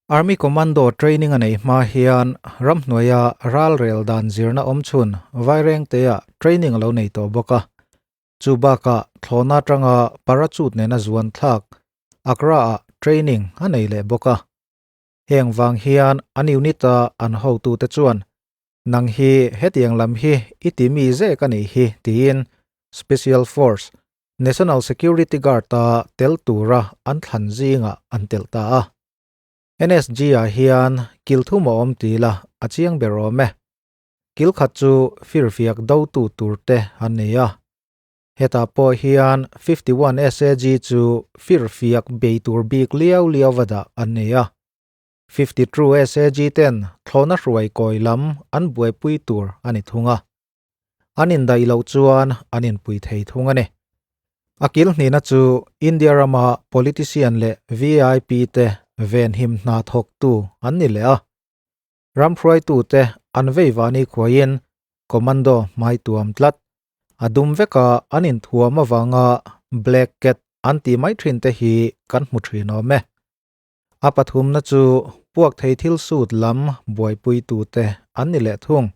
Army Commando training a nei hma hian ramhnuaia ralrel dan zirna awm chhun Vairengtea training a lo nei tawh bawk a. Chu bakah thlawhna atanga parachute nena zuan thlak Agra-ah training a nei leh bawk a. Heng vang hian an unit-a an hotute chuan Nang hi hetiang lam hi i ti mi zek a nih hi tiin Special Force, National Security Guard-a tel tura an thlan zingah an telh ta a. NSG-ah hian kil thum a awm ti la a chiang ber awm e. Kil khat chu firfiak dotu turte an ni a. Hetah pawh hian 51 SAG chu firfiak bei tur bik liau liau va dah an ni a. 52 SAG ten thlawhna hruai kawi lam an buaipui tur a ni thung a. An indaih loh chuan an inpui thei thung a ni. A kil hnihna chu India rama politician leh VIP te venhim hna thawktu an ni leh a. Ram hruaitute an veivahni khuaiin commando hmai tuam tlat. A dum veka an inthuam avanga Black Cat an tih mai thin te hi kan hmu thin awm e. A pathumna chu puak thei thil sut lam buaipuitute an ni leh thung.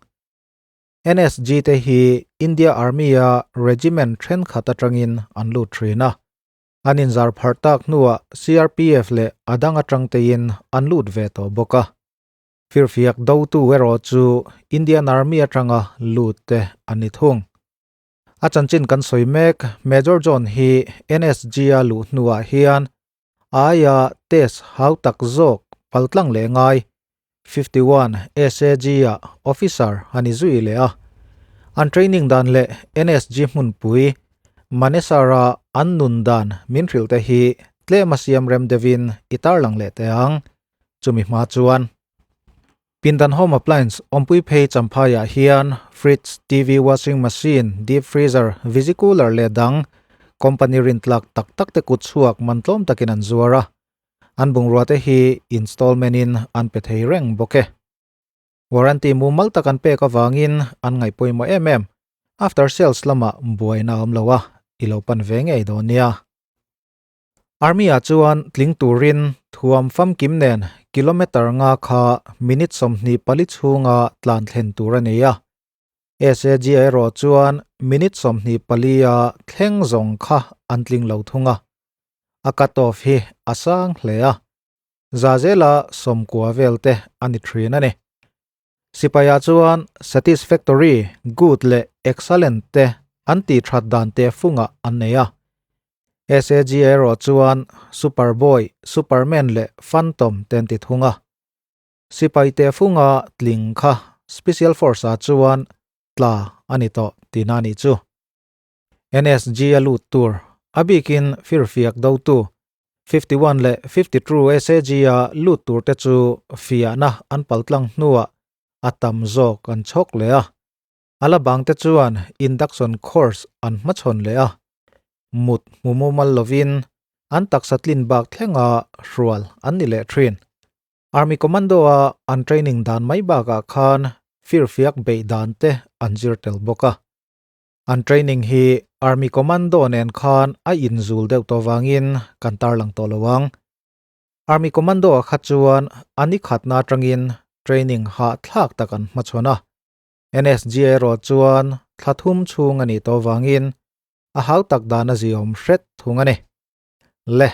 NSG te hi India Army-a regiment thenkhat atangin an lut thin a. An inzar pharh tak hnuah CRPF leh a dang atang tein an lut ve tawh bawk a. Firfiak dotu erawh chu Indian Army atanga lut te an ni thung. A chanchin kan sawi mek, Major John hi NSG-a luh hnuah hian aia test hau tak zawk paltlang leh ngai 51 SAG-ah officer a ni zui leh a. An training dan leh NSG hmunpui Manesar-a an nun dan min hrilh te hi tlem a siam rem deuhin i tarlang leh teh ang. Chumi hma chuan Pindan Home Appliance awmpui phei Champhaiah hian fridge, TV, washing machine, deep freezer, visi cooler leh dang company rintlak tak tak te kut chhuak man tlawm takin an zuar a. An bungrua te hi installment in an pe thei reng bawk e. Warranty mumal tak an pek avangin an ngaih pawimawh em em. After sales lamah buaina a awm lo a, i lo pan ve ngei dawn nia. Army ah chuan tling turin thuam famkim nen kilometer nga kha minute 24 chhunga tlan thlen tur a nei a. SAG erawh chuan minute 24 a thleng zawng kha an tling lo thung a. A cut off hi a sang hle a, za zela 90 vel te a ni thin a ni. Sipaiah chuan satisfactory, good leh excellent te an tih that dan te fungah an nei a. SAG erawh chuan Superboy, Superman leh Phantom te an ti thung a. Sipai te funga tling kha Special Force ah chuan tla a ni tawh tihna a nih chu. NSG a lut tur, a bikin firfiak dotu, 51 leh 52 SAG a lut tur te chu fiahna an paltlang hnuah a tam zawk an chhawk leh a. A la bang te chuan induction course an hmachhawn leh a. Mut hmu mumal lovin an taksa tlin bak thlenga hrual an ni leh thin. Army Commando a an training dan mai bakah khan firfiak beih dan te an zir tel bawk a. An training hi Army Commando nen khan a inzul deuh tawh vangin kan tarlang tawh lo ang. Army Commando ah kha chuan a ni khatna atangin training hahthlak tak an hmachhawn a. NSG erawh chuan thla thum chhung a nih tawh vangin a hau tak dan a ziawm hret thung a ni. Le,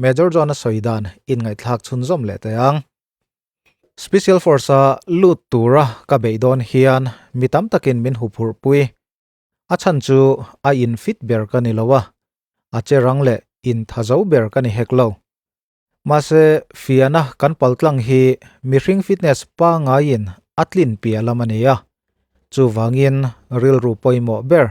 Major John a sawi dan inngaihthlak chhunzawm leh teh ang. Special Force-a lut tura ka beih dawn hian mi tam takin min huphurh pui. A chhan chu a in fit ber ka ni lo a, a che rang leh in tha zo ber ka ni hek lo. Mahse, fiahna kan paltlang hi mihring fitness pangaiin a tlin piah lam a ni a, chuvangin rilru pawimawh ber.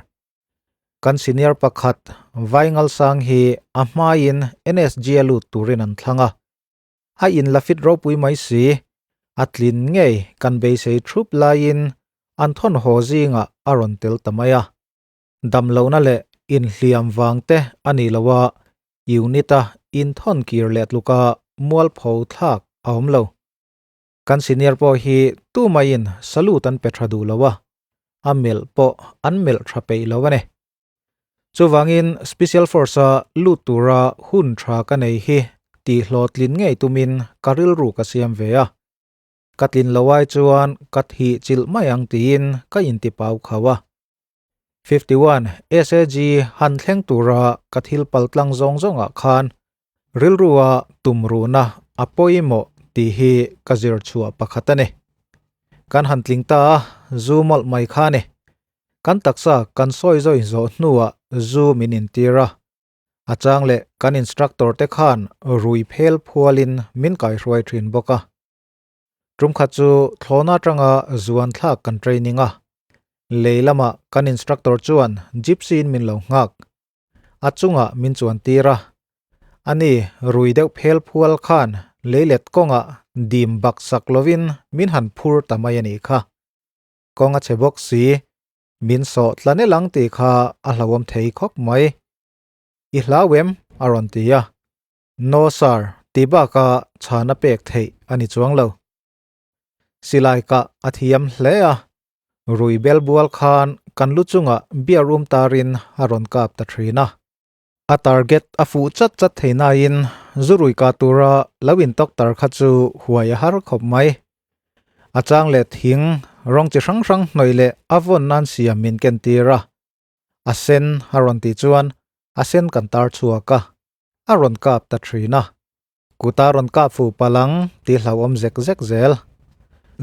Kan senior pakhat Vaingalsang hi a hmain NSG-a lut turin an thlang a. A in la fit ropui mai si, a tlin ngei kan beisei thup laiin an thawn haw zingah a rawn tel ta mai a. Damlohna leh inhliam vang te a nih loh a, unit-a inthawn kir leh tluka mualpho thlak a awm lo. Kan senior pawh hi tumaiin salute an pe tha duh lo a, a melh pawh an melh tha peih lo a ni. Chuvangin Special Force-a lut tura hun tha ka nei hi tihhlawhtlin ngei tumin ka rilru ka siam ve a. Ka tlin lo ai chuan ka thih chilh mai ang tiin ka intipau khauh a. 51 SAG han thleng tura ka thil pal tlang zawng zawngah khan rilrua tumruhna a pawimawh tih hi ka zir chhuah pakhat a ni. Kan han tling ta a, zu mawlh mai kha a ni. Kan taksa kan sawi zawi zawh hnuah zu min intir a. A chang leh kan instructor te khan rui phel phualin min kaihruai thin bawk a. Tum khat chu thlawhna atanga zuan thlak kan training a, lei lamah kan instructor chuan gypsy in min lo nghak. A chungah min chuan tir a. Ani rui deuh phel phual khan leilet kawngah dim bak sak lovin min han phur ta mai a nih kha. Kawng a chhe bawk si, min sawh tla nel ang tih kha a hlauhawm thei khawp mai. I hlau em? a rawn ti a. No sir, ti baka chhana pek theih a ni chuang lo. Silai kah a thiam hle a, rui bel bual khan kan lu chungah beer um tarin a rawn kap ta thin a. A target a fuh chat chat thei nain zu rui kah tura lo intawk tar kha chu huai a har khawp mai. A chang leh thing rawng chi hrang hrang hnawih leh a vawn nan siam min ken tir a. A sen a rawn tih chuan a sen kan tar chhuak a. A rawn kap ta thin a, kuta rawn kap fuh palang tih hlauhawm zek zek zel.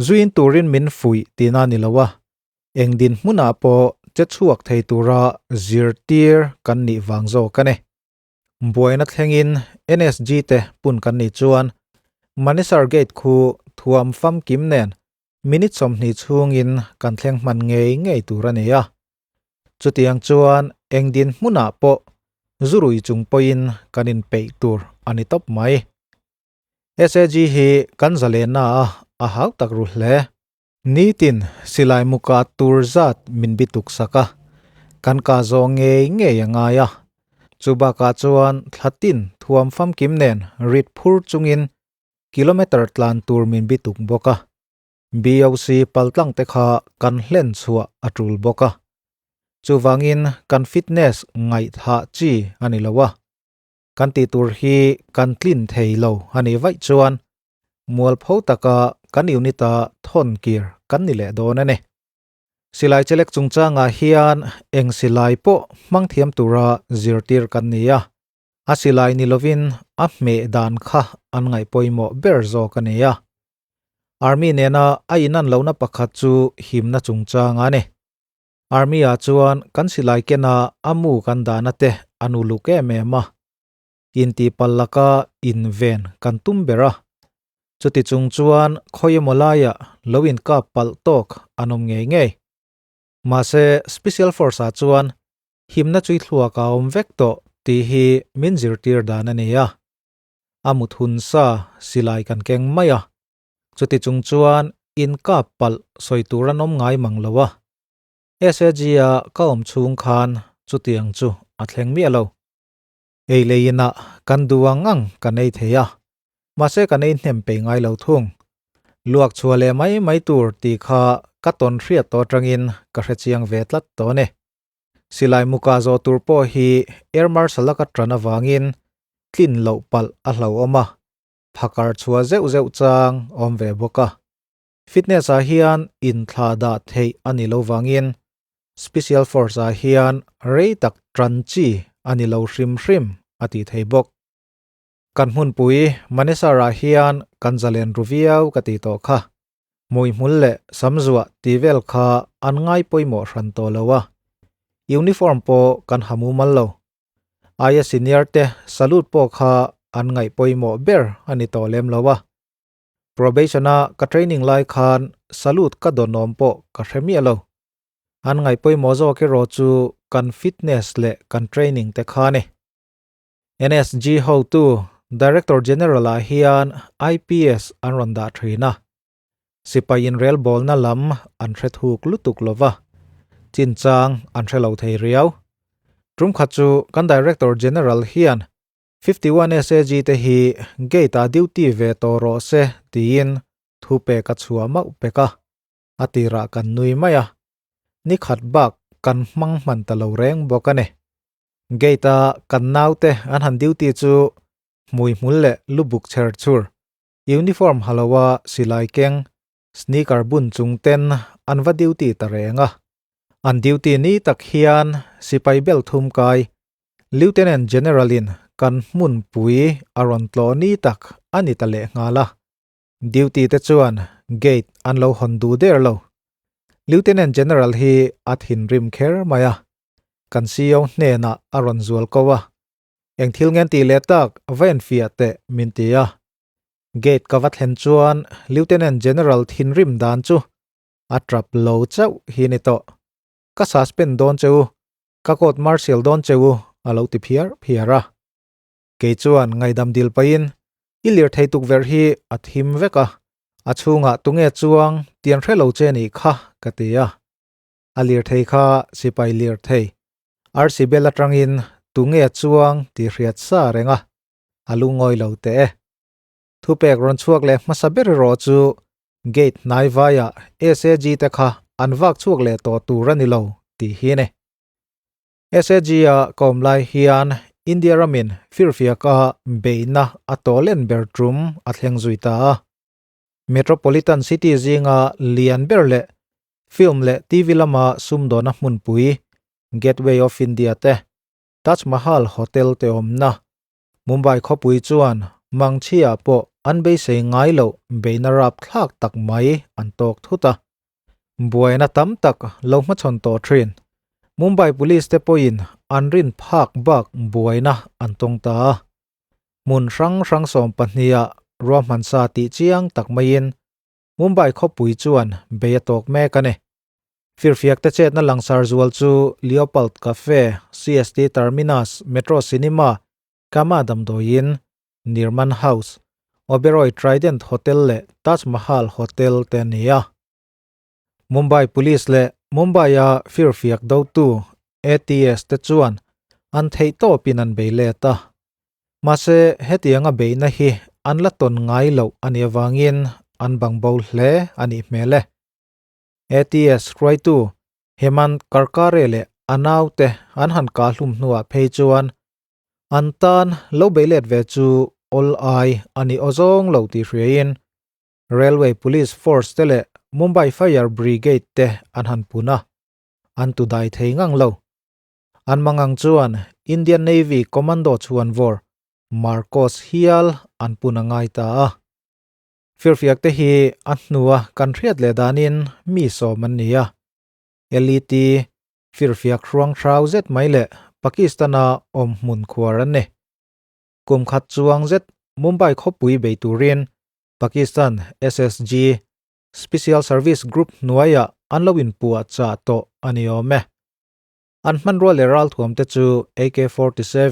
Zuin turin min fuih tihna ni lo a, eng dinhmunah pawh che chhuak thei tura zirtir kan nih vang zawk a ni. Buaina thlengin NSG te pun kan nih chuan Manesar Gate khu thuam famkim nen minute 20 chhungin kan thleng hman ngei ngei tur a ni a. Chutiang chuan eng dinhmunah pawh zurui chung pawhin kan inpeih tur a ni tawp mai. SAG hi kan zalenna a a hau tak ru hle. Nitin silai muka tur zat min bituk sak a, kan kah zawh ngei ngei a ngai a. Chu bakah chuan thlatin thuam famkim nen rit phur chungin kilometer tlan tur min bituk bawk a. BOC paltlang te kha kan hlen chhuah a tul bawk a. Chuvangin kan fitness ngaihthah chi a ni lo a. Kan tih tur hi kan tlin thei lo a nih vaih chuan mualpho taka kan unit a thawn kir kan ni leh dawn a ni. Silai chelek chungchangah hian eng silai pawh hmang thiam tura zirtir kan ni a. A silai ni lovin a hmeh dan kha an ngaih pawimawh ber zawk a ni a. Army nena a inan lohna pakhat chu himna chungchang a ni. Army ah chuan kan silai kena a mu kan dahna te an uluk em em a. Intihpalh laka inven kan tum ber a. Chuti chung chuan khawi emaw laiah lo inkap palh tawk an awm ngei ngei. Mahse Special Force ah chuan himna chui thluak a awm vek tawh tih hi min zirtir dan a ni a. A mut hun sa silai kan keng mai a, chuti chung chuan in kap palh sawi tur an awm ngai mang lo a. SAG a ka awm chhung khan chutiang chu a thleng miah lo. Ei leh inah kan duh ang ang kan ei thei a, mahse kan ei hnem peih ngai lo thung. Luak chhuah leh mai mai tur tih kha ka tawn hriat tawh atangin ka hrechiang ve tlat tawh a ni. Silai muka zawh tur pawh hi Air Marshal a ka tan avangin tlin loh palh a hlauhawm a, phakar chhuah zeuh zeuh chang awm ve bawk a. Fitness ah hian inthlah dah theih a ni lo vangin Special Force ah hian rei tak tan chi a ni lo hrim hrim a tih thei bawk. Kan hmunpui Manesar ah hian kan zalen ru viau ka tih tawh kha. Hmuihmul leh samzuah tih vel kha an ngai pawimawh hran tawh lo a, uniform pawh kan ha mumal lo. Aia senior te salute pawh kha an ngaih pawimawh ber a ni tawh lem lo a. Probation a ka training lai khan salute ka dawnawm pawh ka hre miah lo. An ngaih pawimawh zawk erawh chu kan fitness leh kan training te kha a ni. NSG hotu Director General ah hian IPS an rawn dah thin a, sipai inrelbawlna lam an hre thuk lutuk lo va, chinchang an hre lo thei riau. Tum khat chu kan Director General hian 51 SAG te hi gate ah duty ve tawh rawh se tiin thu pek a chhuah mauh pek a, a tirah kan nui mai a, ni khat bak kan hmang hman ta lo reng bawk a ni. Gate a kan naute an han duty chu Hmui hmul leh lubuk cher chur, uniform ha loa silai keng, sneaker bun chung ten an va duty ta reng a. An duty ni tak hian sipai bel thum kai Lieutenant General in kan hmunpui a rawn tlawh ni tak a ni ta lehnghal a. Duty te chuan gate an lo hawn duh der lo. Lieutenant General hi a thinrim kher mai a, kan CEO hnenah a rawn zual ko a. Eng thil ngen tih leh tak va enfiah teh min ti a. Gate ka va thlen chuan Lieutenant General thinrim dan chu a trap lo chauh hi ni tawh. Ka suspend dawn che u, ka court martial dawn che u a lo ti phiar phiar a. Kei chuan ngaidam dil pahin i lirthei tukverh hi a thim vek a, a chhungah tunge chuang tian hre lo che nih kha ka ti a. A lirthei kha sipai lirthei Arsi bel atangin tunge chuang tih hriat sa reng a, a lungawi lo teh e. Thupek rawn chhuak leh hmasa ber erawh chu gate hnai vaiah SAG te kha an vak chhuak leh tawh tur a ni lo tih hi a ni. SAG a ka awm lai hian India ramin firfiaka beihna a tawhlen ber tum a thleng zui ta a. Metropolitan City zinga lian ber leh Film leh TV lama sumdawna hmunpui Gateway of India te, Taj Mahal Hotel te awmna Mumbai khawpui chuan mangchhia pawh an beisei ngai loh beihna rapthlak tak mai an tawk thut a. Buaina tam tak lo hmachhawn tawh thin. Mumbai Police te pawhin an rin phak bak buaina an tawng ta a. Hmun hrang hrang 12 ah ruahmansa tih chiang tak maiin Mumbai khawpui chuan bei a tawk mek a ni. Firfiak te chetna langsar zual chu Leopold Cafe, CST Terminus, Metro Cinema, Kama Damdawiin, Nirman House, Oberoi Trident Hotel leh Taj Mahal Hotel te a ni a. Mumbai Police leh Mumbai-a firfiak dotu ATS te chuan an theihtawpin an bei let a. Mahse, hetianga beihna hi an la tawn ngai loh a nih avangin an bang bo hle a nih hmel e. ATS hruaitu Hemant Karkare leh a naute an han kah hlum hnuah phei chuan an tan lo bei let ve chu awl ai a nih awzawng lo tih hriain Railway Police Force te leh Mumbai Fire Brigade te an han pun a, an tu dai thei ngang lo. An mangang chuan Indian Navy Commando chhuanvawr Marcos hial an pun a ngai ta a. Firfiak te hi a hnua kan hriat leh danin mi sawm an ni a. LET firfiak hruang hrau zet mai leh Pakistan-a awm hmun khuar an ni. Kum khat chuang zet Mumbai khawpui bei turin Pakistan SSG, Special Service Group, hnuaiah an lo inpuah chah tawh a ni awm e. An hmanrua leh ralthuam te chu AK-47,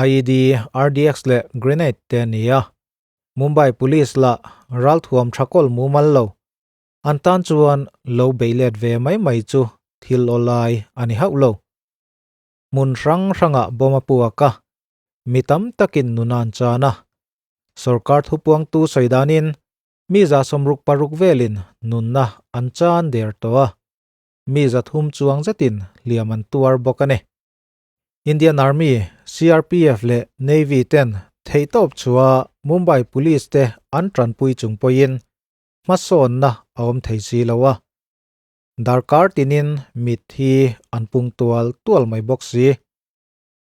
IED, RDX leh grenade te a ni a. Mumbai Police lah ralthuam tha kawl mumal lo. An tan chuan lo bei let ve mai mai chu thil awlai a ni hauh lo. Hmun hrang hrangah bomb a puak a, mi tam takin nun an chan a. Sorkar thupuangtu sawi danin mi 66 velin nunna an chan der tawh a. Mi 300 chuang zetin hliam an tuar bawk a ni. Indian Army, CRPF leh Navy ten theihtawp chhuah Mumbai Police te an tanpui chung pawhin hmasawnna a awm thei si lo a. Darkar tinin mit hi an pung tual tual mai bawk si.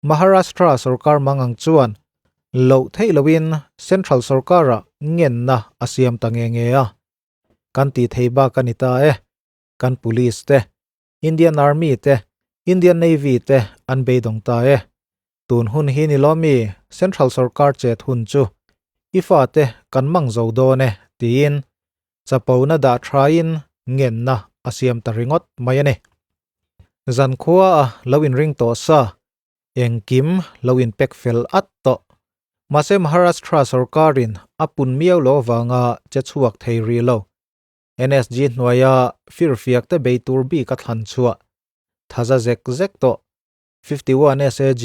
Maharashtra sorkar mangang chuan loh theih loin Central sorkarah ngenna a siam ta nge nge a. Kan tih thei bak a ni ta e. Kan Police te, Indian Army te, Indian Navy te an beidawng ta e. Tun hun hi ni lawmi Central Sorkar chet hun chu i fate kan mang zo dawn e tiin chapona dah thain ngenna a siam ta ringawt mai a ni. Zankhua a lo inring tawh sa, engkim lo inpek fel at tawh. Mahse Maharashtra sorkarin a pun miau lo avanga che chhuak thei rih lo. NSG hnuaia firfiak te bei tur bik a thlan chhuah thaza zek zek tawh. 51 SAG,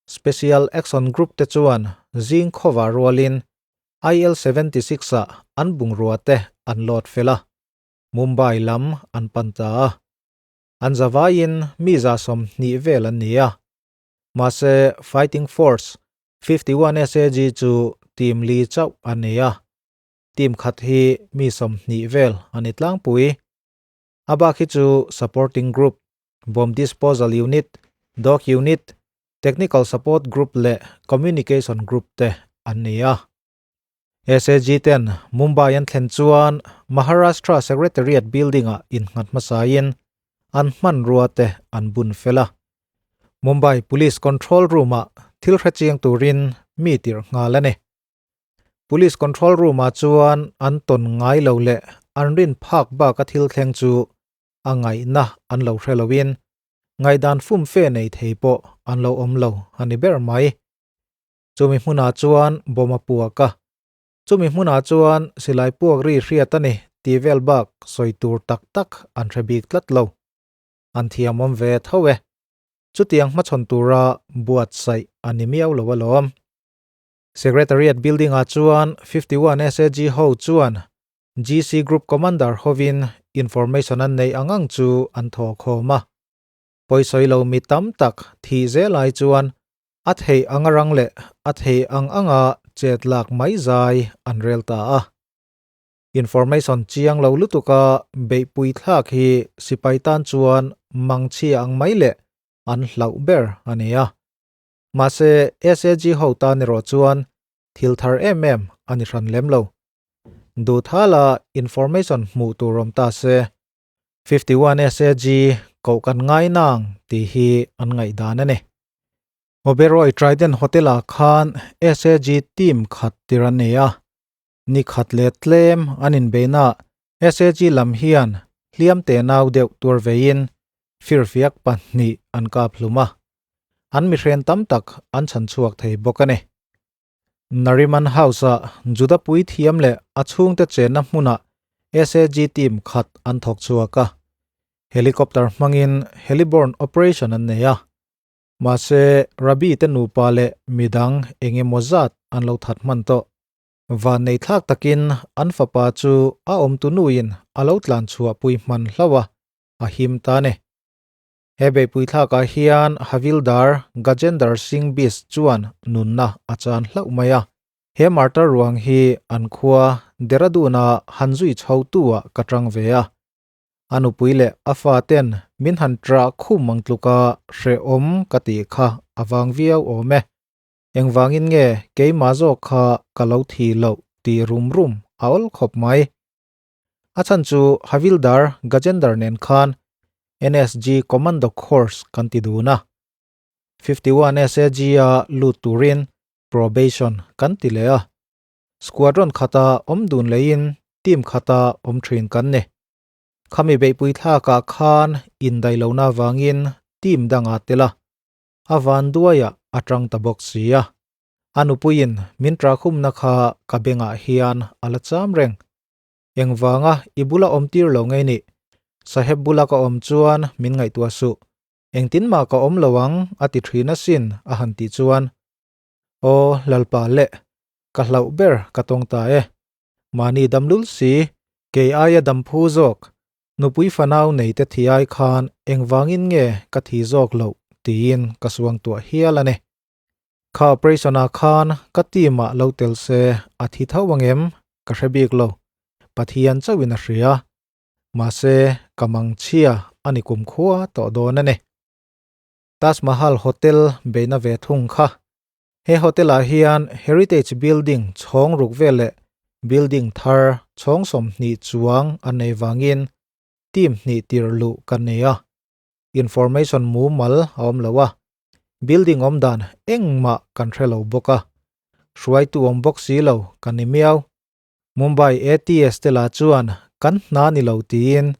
Special Action Group, te chuan zing khawva rualin IL-76 ah an bungrua te an load fel a, Mumbai lam an pan ta a. An zavaiin mi 120 vel an ni a. Mahse Fighting Force. 51 SAG chu team li chauh a nei a, team khat hi mi 20 vel a ni tlangpui. A bak hi chu supporting group, bomb disposal unit, dog unit, technical support group leh communication group te an ni a. SAG ten Mumbai an thlen chuan Maharashtra Secretariat building-ah innghat hmasain an hmanrua te an bun fel a. Mumbai Police Control Room-ah thil hrechiang turin mi tirh nghal a ni. Police Control Room-ah chuan an tawn ngai lo leh an rin phak baka thil thleng chu a ngaihna an lo hre loin ngaihdan fumfe nei thei pawh an lo awm lo a ni ber mai. Chumi hmunah chuan bawm a puak a, chumi hmunah chuan silai puak ri hriat a ni tih vel bak sawi tur tak tak an hre bik tlat lo. An thiamawm ve tho e. Chutiang hmachhawn tura buatsaih a ni miau lo alawm. Secretariat building-ah chuan 51 SAG ho chuan GC Group Commander hovin information an neih ang ang chu an thaw khawm a. Pawisawi lo mi tam tak thih zel ai chuan A thei ang a rang leh a thei ang anga chet lak mai zai an rel ta a. Information chiang lo lutuka beihpui thlak hi sipai tan chuan mangchhia ang mai leh an hlauh ber a ni a. Mahse SAG ho tan erawh chuan thil thar em em a ni hran lem lo. Duhthala information hmuh tur awm ta se 51 SAG koh kan ngai nang tih hi an ngaihdan a ni. Oberoi Trident Hotel-ah khan SAG team khat tir an nei a, ni khat leh tlem an inbeihnaah SAG lam hian hliam te nau deuh tuar veiin firfiak pahnih an kap hlum a, an mihren tam tak an chhan chhuak thei bawk a ni. Nariman House-a Juda puithiam leh a chhungte chenna hmunah SAG team khat an thawk chhuak a, helicopter hmangin heliborne operation an nei a. Mahse, Rabbi te nupa leh midang eng emaw zat an lo that hman tawh. Vannei thlak takin an fapa chu a awmtu nuin a lo tlan chhuahpui hman hlauh a, a him ta a ni. He beihpui thlakah hian Havildar Gajendar Singh Bist chuan nunna a chan hlauh mai a. He martar ruang hi an khua Dehradun-a han zui chhotu-ah ka tang ve a. A nupui leh a faten min han trah khum ang tluka hrehawm ka tih kha a vang viau awm e. Engvangin nge keimah zawk kha ka lo thi loh tih rum rum a awl khawp mai. A chhan chu Havildar Gajendar nen khan NSG Commando Course kan ti dun a, 51 SAG a lut turin probation kan ti leh a, squadron khata awm dun leiin team khata awm thin kan ni. Khami beihpui thlakah khan indailohna avangin team dangah tel a, a vanduaiah a tang ta bawk si a. A nupuiin min ṭahkhumna kha ka bengah hian a la cham reng. Engvanga i bula awm tir lo ngei nih? Saheb bula ka awm chuan min ngaihtuah suh. Engtin mah ka awm lo ang a ti ṭhin asin a han tih chuan. Aw Lalpa leh, ka hlauh ber ka tawng ta e. Mahni dam lul si, kei aia dam phu zawk, nupui fanau nei te thi ai khan engvangin nge ka thi zawk loh tiin ka suangtuah hial a ni. Kha operation-ah khan ka team-ah lo tel se a thi tho angem ka hre bik lo, Pathian chauhin a hria. Mahse, ka mangchhia a ni kumkhua tawh dawn a ni. Taj Mahal Hotel beihna ve thung kha. He hotel-ah hian Heritage Building chhawng ruk vel leh building thar chhawng 20 chuang an nei vangin team hnih tirh luh kan nei a. Information mumal a awm lo a, Building awm dan engmah kan hre lo bawk a, hruaitu awm bawk si lo kan ni miau. Mumbai ATS te lah chuan kan hna ni lo tiin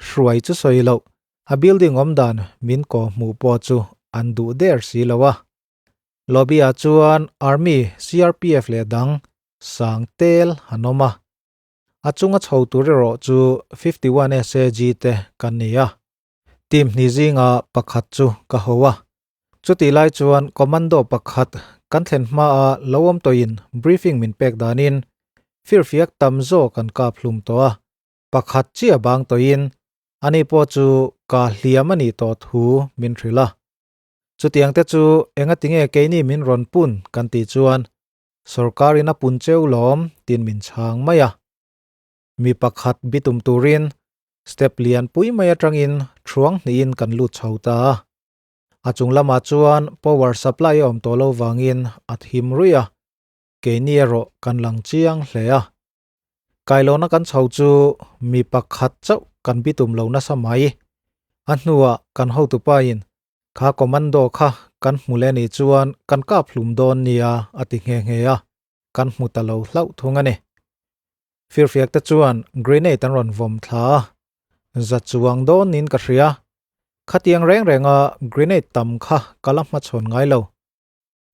hruai chu sawi loh, a building awm dan min kaw hmuh pawh chu an duh der si lo a. Lobby ah chuan Army, CRPF leh dang sang tel an awm a. A chunga chho tur erawh chu 51 SAG te kan ni a. Team hnih zinga pakhat chu ka ho a. Chutih lai chuan commando pakhat kan thlen hmaa lo awm tawhin briefing min pek danin firfiak tam zawk an kap hlum tawh a, pakhat chiah bang tawhin ani pawh chu ka hliam a nih tawh thu min hrilh a. Chutiang te chu engatinge keini min rawn pun kan tih chuan sorkarin a pun cheu lawm tiin min chhang mai a. Mi pakhat bitum turin step lian pui mai atangin thuang hnihin kan lut chho ta a. A chung lamah chuan power supply a awm tawh lo vangin a thim ruih a, keini erawh kan lang chiang hle a. Kailawna kan chho chu mi pakhat chauh kan bitum lo nasa mai. A hnuah kan hotupain kha commando kha kan hmu leh anih chuan kan kap hlum dawn nia a ti nghe nghe a, kan hmu ta lo hlauh thung a ni. Firfiak te chuan grenade an rawn vawm thla a, za chuang dawn niin ka hria. Khatiang reng renga grenade tam kha ka la hmachhawn ngai lo.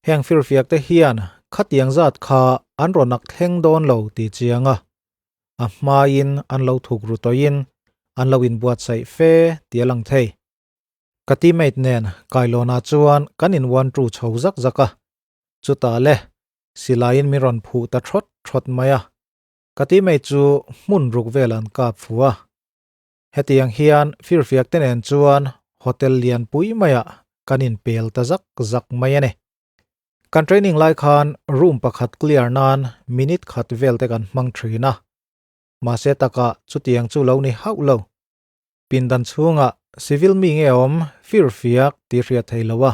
Heng firfiak te hian khatiang zat kha an rawn ak thleng dawn lo tih chiang a, a hmain an lo thuk ru tawhin an lo inbuatsaih fe tih a lang thei. Ka teammate nen kailawnah chuan kan in one two chho zak zak a, chutah le silaiin min rawn phuh ta thawt thawt mai a, ka teammate chu hmun ruk vel an kap fu a. Hetiang hian firfiak te nen chuan hotel lian pui maiah kan inpel ta zak zak mai a ni. Kan training lai khan room pakhat clear nan minute khat vel te kan hmang thin a, mahse takah chutiang chu lo ni hauh lo. Pindan chhungah civil mi nge awm firfiak tih hriat thei lo a,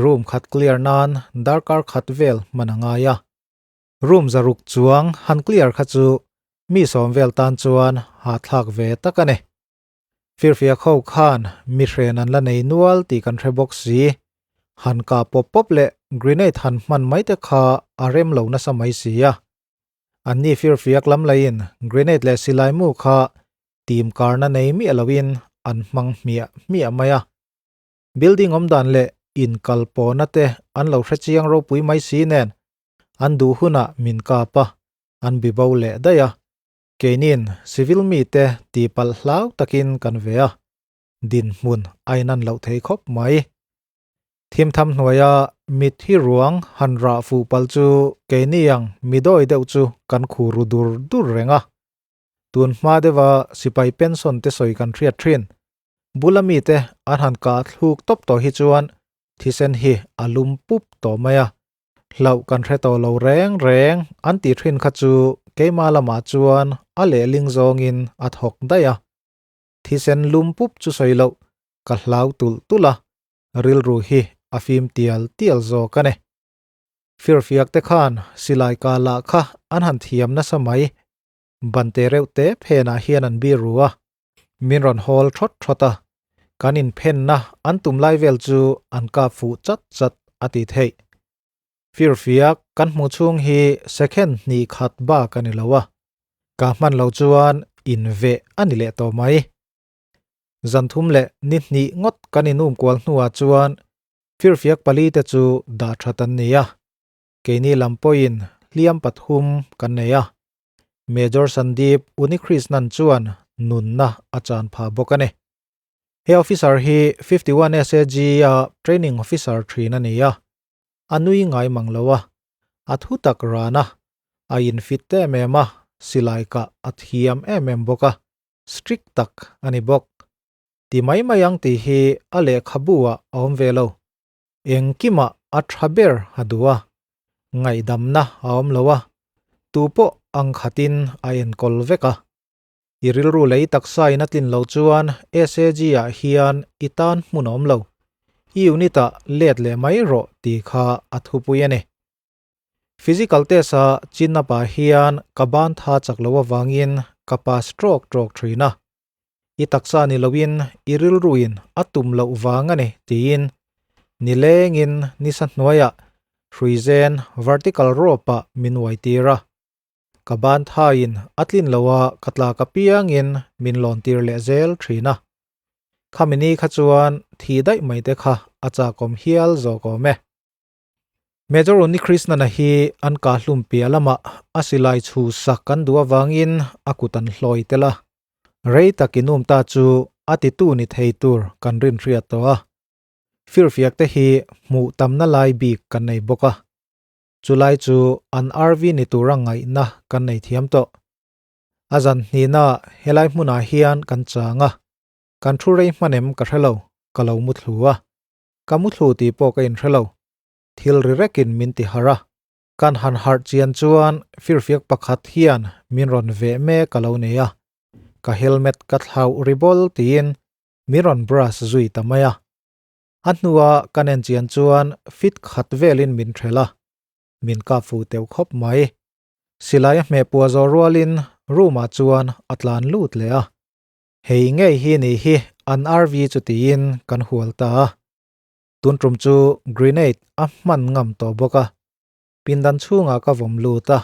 room khat clear nan darkar khat vel hman a ngai a. Room zaruk chuang han clear kha chu mi sawm vel tan chuan hahthlak ve tak a ni. Firfiak ho khan mi hren an la nei nual tih kan hre bawk si. Han kah pawp pawp leh grenade han hman mai te kha a rem lo nasa mai si a. Anni firfiak lam laiin grenade leh silai mu kha tim karna nei miah loin an hmang hmiah hmiah mai a. Building awm dan leh inkal pawhna te an lo hre chiang ropui mai si nen an duh hunah min kap a, an bi bo leh daih a. Keinin civil mite tihpalh hlau takin kan ve a, dinhmun a inan loh thei khawp mai. Thimtham hnuaia mitthi ruang han rah fuh palh chu keini ang mi dawi deuh chu kan khu ru dur dur reng a. Tun hma deuha sipai pension te sawi kan hriat thin. Bula mite an han kah thluk tawp tawh hi chuan thisen hi a lum pup tawh mai a. Hlauh kan hre tawh lo reng reng an tih thin kha chu keimah lamah chuan a lehling zawngin a thawk daih a. Thisen lum pup chu sawi loh ka hlau tulh tulh a, rilru hi a fim tial tial zawk a ni. Firfiak te khan silai kah lah kha an han thiam nasa mai. Bante reuh te phenah hian an bir ru a, min rawn hawl thawt thawt a, kan inphenna an tum lai vel chu an kap fuh chat chat a ti theih. Firfiak kan hmuh chhung hi second hnih khat bak a ni lo a, ka hman lo chuan inveh a ni leh tawh mai. Zan thum leh ni hnih ngawt kan inum kual hnuah chuan firfiak pali te chu dah that an ni a, keini lam pawhin hliam pathum kan nei a. Major Sandeep Unnikrishnan chuan nunna a chan phah bawk a ni. He officer hi 51 SAG a training officer thin a ni a, a nui ngai mang lo a, a thu tak ran a, a infit em em a, silai kah a thiam em em bawk a, strict tak a ni bawk. Ti mai mai ang tih hi a lehkhabu ah a awm ve lo. Engkimah a tha ber a duh a, ngaihdamna a awm lo a, tu pawh ang khatin a enkawl vek a. I rilru lei taksa in a tlin lo chuan SAG ah hian i tan hmun a awm lo. I unit ah let leh mai rawh tih kha a thupui a ni. Physical test a chin up ah hian ka ban tha chak lo avangin ka pass trawk trawk thin a. I taksa ni loin i rilruin a tum loh vang a ni tiin nilengin nisa hnuaiah hruizen vertical rope ah min uai tir a. Ka ban thaiin a tlin lo a ka tlak apiangin min lawn tir leh zel thin a. Khami ni kha chuan thi daih mai te kha a chakawm hial zawk awm e. Major Unnikrishnan-a hi an kah hlum piah lamah a silai chhu sak kan duh avangin a kut an hlawi tel a. Rei tak inum ta chu a titu ni thei tur kan rin hriat tawh a. Firfiak te hi hmuh tamna lai bik kan nei bawk a. Chulai chu an RV ni tura ngaihna kan nei thiam tawh. A zan hnihna helai hmunah hian kan chang a. Kan thu rei hman em ka hre lo, ka lo mu thlu a. Ka muthlu tih pawh ka inhre lo. Thil ri rekin min ti harh a. Kan han harh chian chuan firfiak pakhat hian min rawn veh mek a lo nei a. Ka helmet ka thlauh ri bawl tiin min rawn brush zui ta mai a. A hnua kan en chian chuan fit khat velin min thelh a. Min kap fuh teuh khawp mai. Silai a hmeh puah zawh rualin room ah chuan a tlan lut leh a. Hei ngei hi nih hi an RV chu tiin kan hual ta a. Tun tum chu grenade a hman ngam tawh bawk a. Pindan chhungah ka vawm lut a.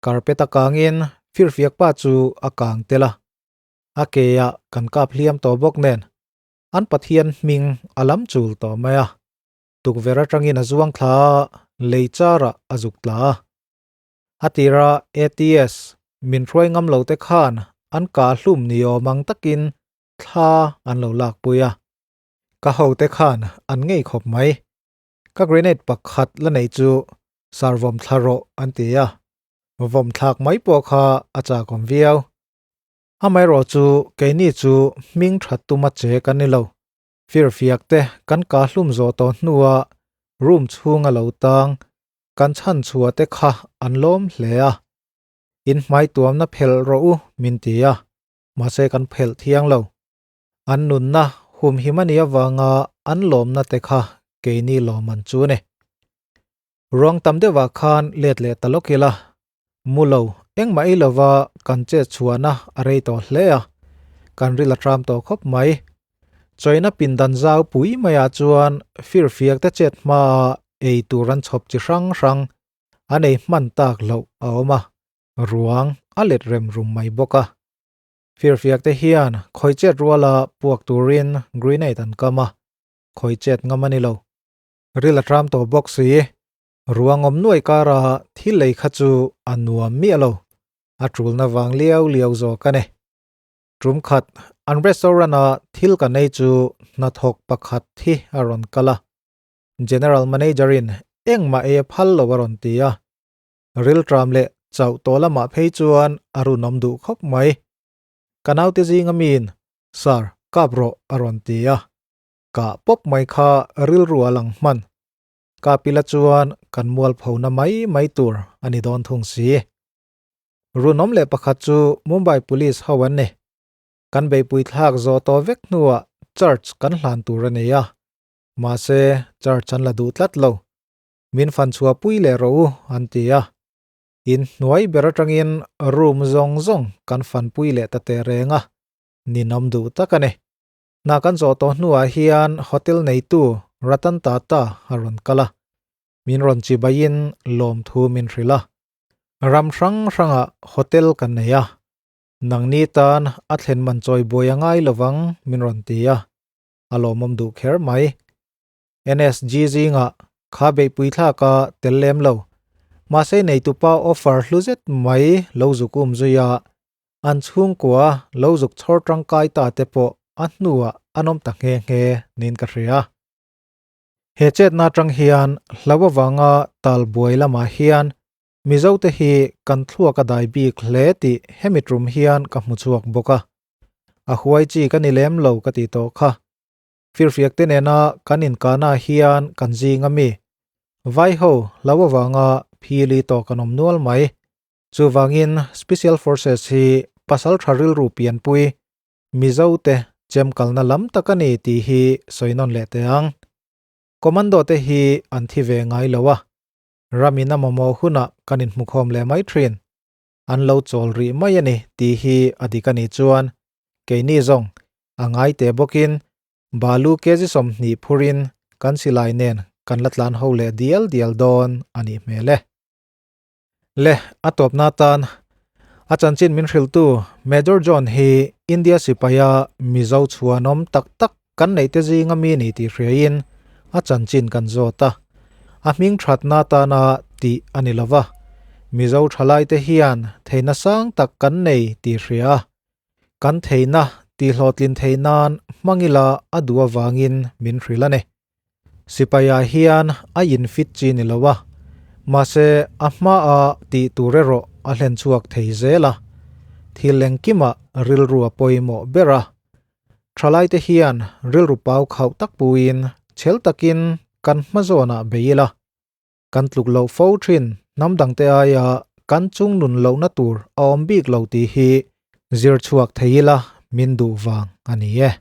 Carpet a kangin firfiak pa chu a kang tel a. A ke ah kan kap hliam tawh bawk nen an Pathian hming a lam chul tawh mai a. Tukverh atangin a zuang thla a, lei charah a zuk tla a. A tira ATS min hruai ngam lo te khan an kah hlum ni awm ang takin thla an lo lakpui a. Ka hote khan an ngei khawp mai. Ka grenade pakhat la nei chu sar vawm thla rawh an ti a. Vawm thlak mai pawh kha a chakawm viau. Amaherawh chu keini chu hming that tuma che kan ni lo. Firfiak te kan kah hlum zawh tawh hnua room chhunga lo tang kan chhan chhuah te kha an lawm hle a. In hmai tuamna phelh rawh u min ti a, mahse kan phelh thiang lo. An nunna humhim a nih avanga an lawmna te kha keini lawm an chu ni. Ruang tam deuhah khan let leh ta lawk ila, mu lo engmah ei lova kan chet chhuahna a rei tawh hle a, kan ril a tram tawh khawp mai. Chawina pindan zau pui maiah chuan firfiak te chet hmaa ei tur an chhawp chi hrang hrang an ei hman tak loh a awm a, ruang a let rem rum mai bawk a. Firfiak te hian khawi chet ruala puak turin grenade an kam a, khawi chet ngam a ni lo. Ril a tram tawh bawk si. Ruang awm nuai kara thil lei kha chu a nuam miah lo. A tulna vang liau liau zawk a ni. Tum khat an restaurant a thil kan ei chu hnathawk pakhat hi a rawn kal a. General Manager in engmah ei a phal lo a rawn ti a. Ril tram leh chauh tawh lamah phei chuan a runawm duh khawp mai. Ka naute zinga miin, Sir, kap rawh a rawn ti a. Kah pawp mai kha rilru a lang hman. Kapila chuan kan mualphona mai mai tur a ni dawn thung si. Runawm leh pakhat chu Mumbai Police ho an ni. Kan beihpui thlak zawh tawh vek hnuah charge kan hlan tur a nei a. Mahse, charge an la duh tlat lo. Min fan chhuah pui leh rawh u an ti a. In hnuai ber atangin room zawng zawng kan fan pui leh ta teh reng a. Ninawm duh tak a ni. Hna kan zawh tawh hnuah hian hotel neitu Ratan Tata a rawn kal a, min rawn chibaiin lawmthu min hrilh a. Ram hrang hrangah hotel kan nei a, nangni tan a thlen man chawi buai a ngai lovang min rawn ti a, a lawmawm duh kher mai. NSG zingah kha beihpui thlak a tel lem lo, mahse neitupa offer hlu zet mai lo zuk um zui a, An chhungkua lo zuk chhawr tangkai ta te pawh a hnuah an awm ta nghe nghe niin ka hria. He chetna atang hian hlo avanga tal buai lamah hian Mizote hi kan thluak a dai bik hle tih hemi tum hian ka hmu chhuak bawk a. A huai chi ka ni lem lo ka tih tawh kha. Firfiak te nena kan inkahna hian kan zing a mi. Vaiho hlo avanga phili tawh kan awm nual mai. Chuvangin Special Forces hi pasal tha rilru pianpui Mizo te chem kalna lam tak a ni tih hi sawi nawn leh teh ang. Commando te hi an thi ve ngai lo a, ramin a mamawh hunah kan inhmukhawm leh mai thin. An lo chawl rih mai a ni tih hi a dik a nih chuan keini zawng a ngai teh bawkin balu kg 20 phurin kan silai nen kan la tlan ho leh dial dial dawn a nih hmel e. Le, a tawpna atan a chanchin min hrilhtu Major John hi India sipaia Mizo chhuanawm tak tak kan neihte zinga mi ni tih hriain a chanchin kan zawt a. A hming thatna atana tih a ni lova, Mizo thalaite hian theihna sang tak kan nei tih hria a, kan theihna tihhlawhtlin theih nan hmangila a duh avangin min hrilh a ni. Sipai-ah hian a infit chi ni lo a, mahse a hmaah tih tur erawh a hlen chhuak thei zel a. Thil engkimah rilru a pawimawh ber a. Thalaite hian rilru pau khauh tak puiin Chhel takin kan hma zawnah bei ila, kan tluk loh fo thin hnam dangte aia kan chung nun lohna tur a awm bik lo tih hi zir chhuak thei ila min duh vang a ni e.